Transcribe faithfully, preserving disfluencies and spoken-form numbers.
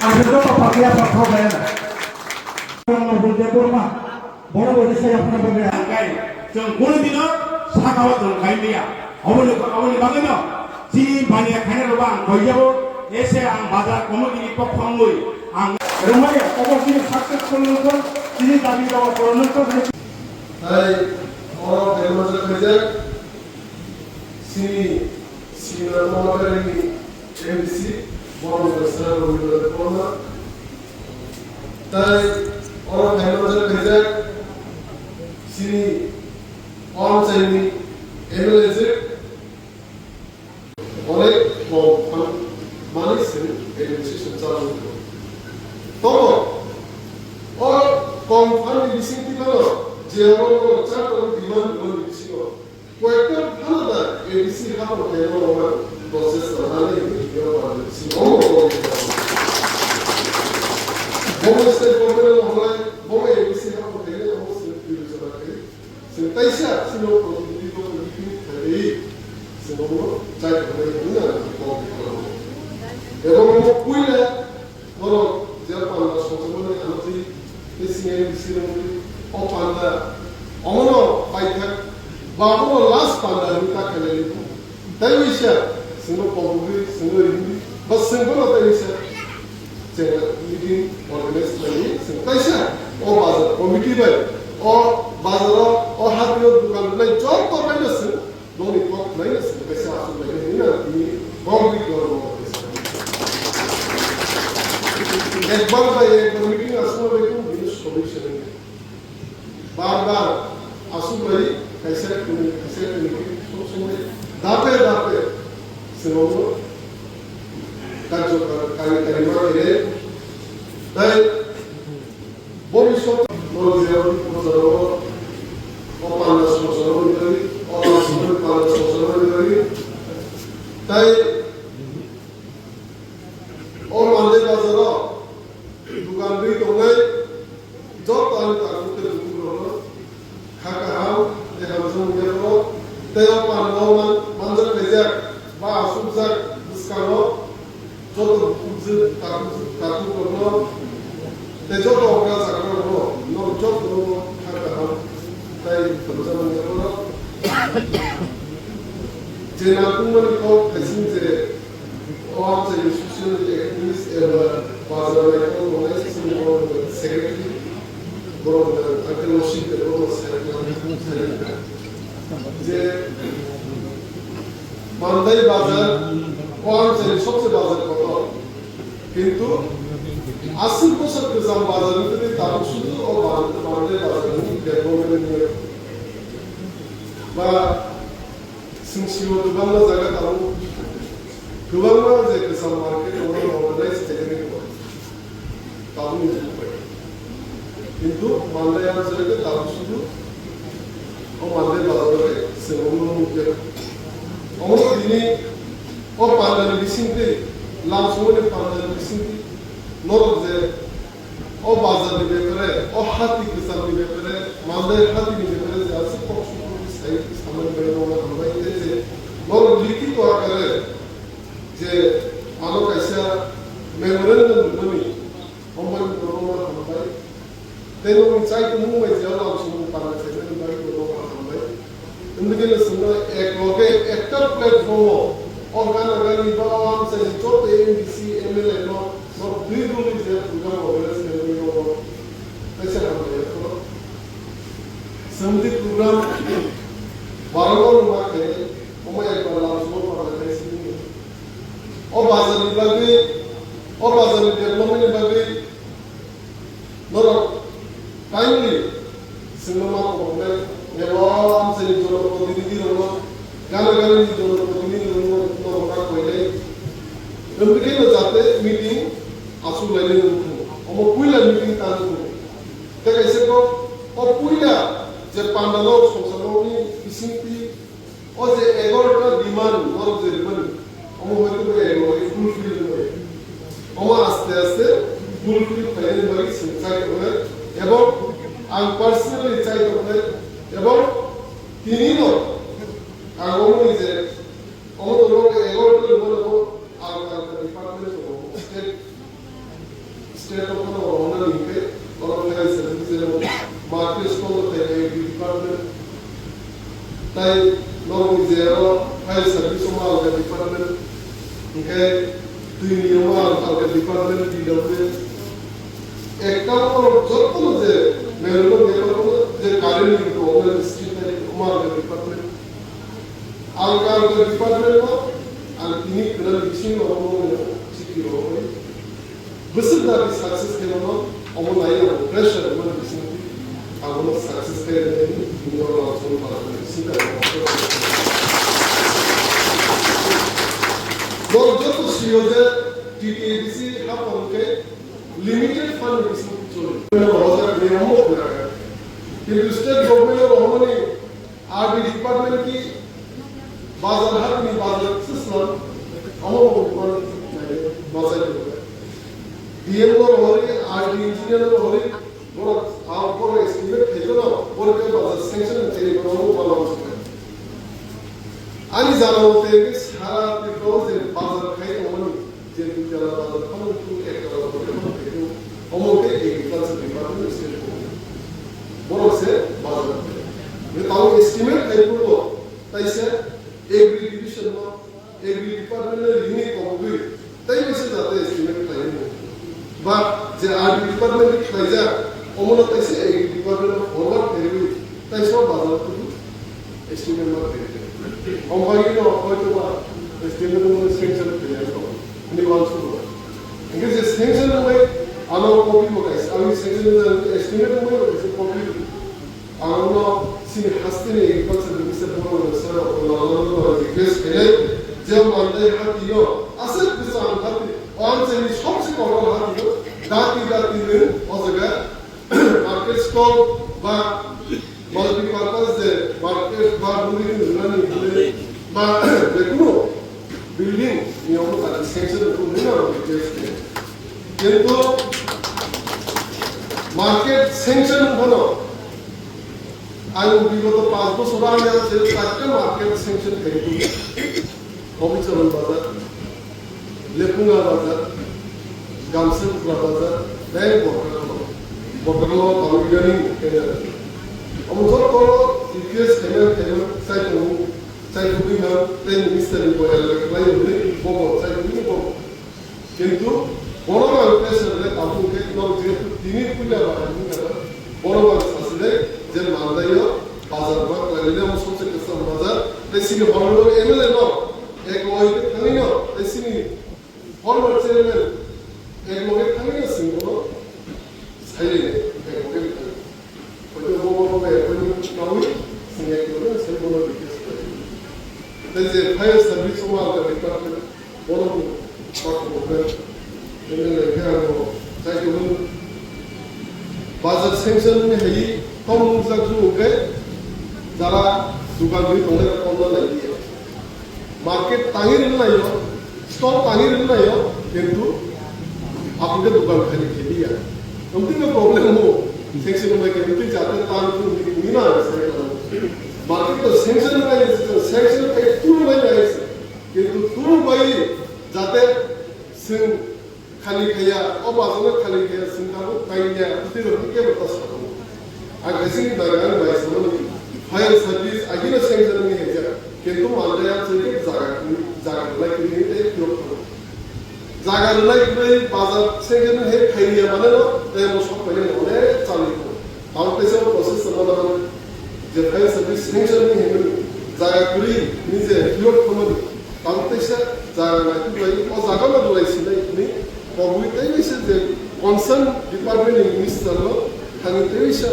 Ang joto papiya pathok kaya na. Ang Nobul Debbarma, boro boro saya phano bagwi. Ang kai, chwng kunu dino sakao chwng khai maya. Oboni, oboni bagwino chini baniya khaina rok ang khoijabo, ese ang bazar committee ni pokho wngwi ang rwmani obo chini successful wngkha, chini dabi dawa purun wngkha. Hai, oro khaima khaijak. Chini senior Nonokarini M D C, Boromdar Sir Rabindra Debbarma. Tai oro khaima khaijak chini o amchaini M L A je onek kok phan mani sini administration chalwi tongo. Tobo o kok phan ni bisingtwi bono je oro bono char tongo demand rwmani bisingo. Koyekta phano da A D C haphang khaima rokna process rwnani hinwi A D C omo rokni bomo state government rok hwnai bomo A D C haphang khainai omo chwng twiwi jora khai chwng taisa chini o protinidhi rok meeting khlaiwi chwng omo chai tongnai hwnwi ang kok khlaio. Ebo omo puila Borok je panda songchakmani ano twi, tei sini bisi rwngwi o panda omono paithak ba omono last panda hinwi ta khailai tong. Tai wisa singno kobogwi singno rimwi ba singbono tai wisa chengla meeting organize khlaiwi sing kaisa o bazar committee bai o bazaro o hatio dukan rwnai joto bai no sing Nokni kok khlaina simi kaisa aswk lainai hwnwi ang tini kok ri khlaro. Ekbar bai ekbar meeting aswk lainai hwnwi bini solution wngya. Bar bar aswk lai kaisa kwnwi kaisa kwnwi khe sob somoi dape dape swngwno karjo kar-, kari kari ma khe. Tai Bhobishyot norok je o panda songchar rwmani bagwi, o panda songchar rwmani bagwi, tai o Mandai bazaro dukan rwi tongnai joto ani takhuk tei bukukrokno kha kaham tei hamjakmung yapharo tei o panda o man-, manjak khaijak ba achukjak bwskango Joto bukhukjwk, takhuk, takhukrokno tei joto okra chakrarokno norok jotono kha kaham tei hamjakmung yapharo. Je nangkukmani kok khaising je o amchaini social activist eba bazar naikol tongnai chini borok secretary, borok hwnkha Uncle Rashid, borok secretary. Je Mandai bazar, o amchaini sobse bazar kotor. Kintu aswk bosor kwcham bazar wngwi tei tabuk sudu o ba-, Mandai bazar ni development ni ba chwng sio kwbangma jaga tabuk kwbangma je kwcham market oro organize khaijagwi tongo. Tabukni bukhuk bai. Kintu Mandai amchaini khe tabuk sudu o Mandai bazar bai chwng omo nukya. Omo tini o pandani bisingtwi, lamsongmani pandani bisingtwi norok je o bazarni bepare, o hati kwcharni bepare, Mandai hatini bepare je aswk kok sukokwi sai samani bagwi norokno hambai tei je norok likhito akare je ano kaisa memorandum rwmani Omo ni borokno hambai. Tei nokni chai tongmung bai je lamsong panda khaimani bagwi borokno hambai. Wngwi khe chwngno ek loge ekta platform o, o gana gani ba o amchaini joto M D C, M L A no, no twi duli je program organize khaimani nogo kaisa hambai yapharo. Chwngni program barano nungma khe omo ekbar lamsong panda khai sini. O bazarni bagwi, o bazarni development ni bagwi Norok timely chwngno ma kobornai, eba amchaini jonoprotinidhi rokno, gana ganini jonoprotinidhi rokno norok ma koinai. Wngwi khe no jate meeting achuk lainai wngkhu. Omo puila meeting tang wngkhu. Tei kaisa kok o puila je panda nok songchar nokni bisingtwi O je egarota demand norok je rwmani, omo hoito bo egarota fulfill wngmani. Omo aste aste fulfill khlainani bagwi chwng chai tongnai, ebong ang personally chai tongnai, ebong tinino ang omoni je omo norok egarota rwmani omo ang, ang department tongo, state State of Hono Rohona ni khe, oro fire service jero, market store khe department. Tai norok ni je oro fire service o ma alga department. Hingkhe twi ni o ma alga department, D W. Ekta o joto je main road ni je current ni problem street light o ma alga department. Alga alga department no ang tini kwrwng bisingo omo chiti rogwi bwswk dagi success khe mano, omo nai ang pressure man bisingo abono success khe nai tini o langsung para sinta. Norok joto sio je T T A D C haphang khe limited fund ni bisingo choli. Hoja ni omo kwrwng. Kintu state government o rohormani R D department ki bazar hat ni bazar system, amo department bazar ni. D M o rohori, R D engineer o rohori, borok, ah, borok estimate khaito no, borok ke bazar sanction khaini borok no bala. Ani jana mate ke sara Tripura o je bazar khai tongmani, je dui tala bazar phano tu ek tala bazar phano khai tu, omo ke agriculture department ni state government. Borok se bazar khai. Ni tamo estimate khai purbo, tai se agri division no, agri department no rini kobogwi, tai se jate estimate khai mo. Ba je R D department ni khlaijak, omo no tai se agri department no forward khai wi, tai se bazar tu Estimate ma khe. Company no hoito ba estimate mo sanction khe ya to. Ni wan su. Inge je sanction mo ano copy mo guys. Ami sanction mo estimate mo mo copy. Ano sini haste ni agriculture minister mo mo sir ko la la la request khe je mandai hati yo. Asal bisa hati. Wan se ni sobse ko hati yo. Dati dati ni o jaga market stall ba multipurpose je market ba building rwnani hwnwi ba jekunu building ni omo tani sanction rwkhe hwnwi ang request khe. Kintu market sanction wngphano ang bigoto panch bochor ani ang je charta market sanction khaikha. Hobicharan bazar, Lepunga bazar, Gamsa Bukra bazar, tei Bokarlo. Bokarlo tamo idani kena. Omo joto request khaima khaima chai tongo, chai tongwi no tei minister ni boyar le khlai hwnwi bobo chai tongwi bobo. Kintu bono ang pressure le tabuk khe nok jehetu tini puila bahai wngkha, bono ang sasi le je mandaio bazar ba khlaile omo sobse kwcham bazar tei sini honorable M L A no ek loge thangwi no tei sini former chairman ek loge thangwi no sini bono saile ek loge thangwi. Hoito bo bo bo bai appointment nawi sini ek loge sai bono request khlai. Tei je fire service o alga department Bono bo, bono bo, M L A khe ang bo, chai tongmani. Bazar sanction ni hai, tom nukjak ju hwnkhe, jara dukan rwi tongnai rok kom na nai di. Market tangwi rwna nai o, stall tangwi rwna nai o, kintu aphuru khe dukan khani khe di ya. Amtwi no problem mo, sanction bai khe, amtwi jate tan tu ni na, market to sanction bai, sanction bai tu bai nai. Kintu turu bai jate chwng khali khaya, o bazar no khali khaya, chwng tabuk kaiya, tei rok ni kebo ta sakho. Ang kaisa ni bai, ang bai samani fire service agino sanction ni haja. Kintu manjaya chwng khe jaga, jaga lai kini tei phiyok thang. Jaga lai kini bazar sanction ni hai khaiya mane no, tei mo sok pai ne mone chali ko. Tamo teisa o process tongma nang, je fire service sanction ni hwnwi jaga kwrwi ni je phiyok thangmani, tamo teisa jaga naituk lai, o jaga no rwlai sinai hwnwi kobwi tei se je concern department ni minister no thangwi tei se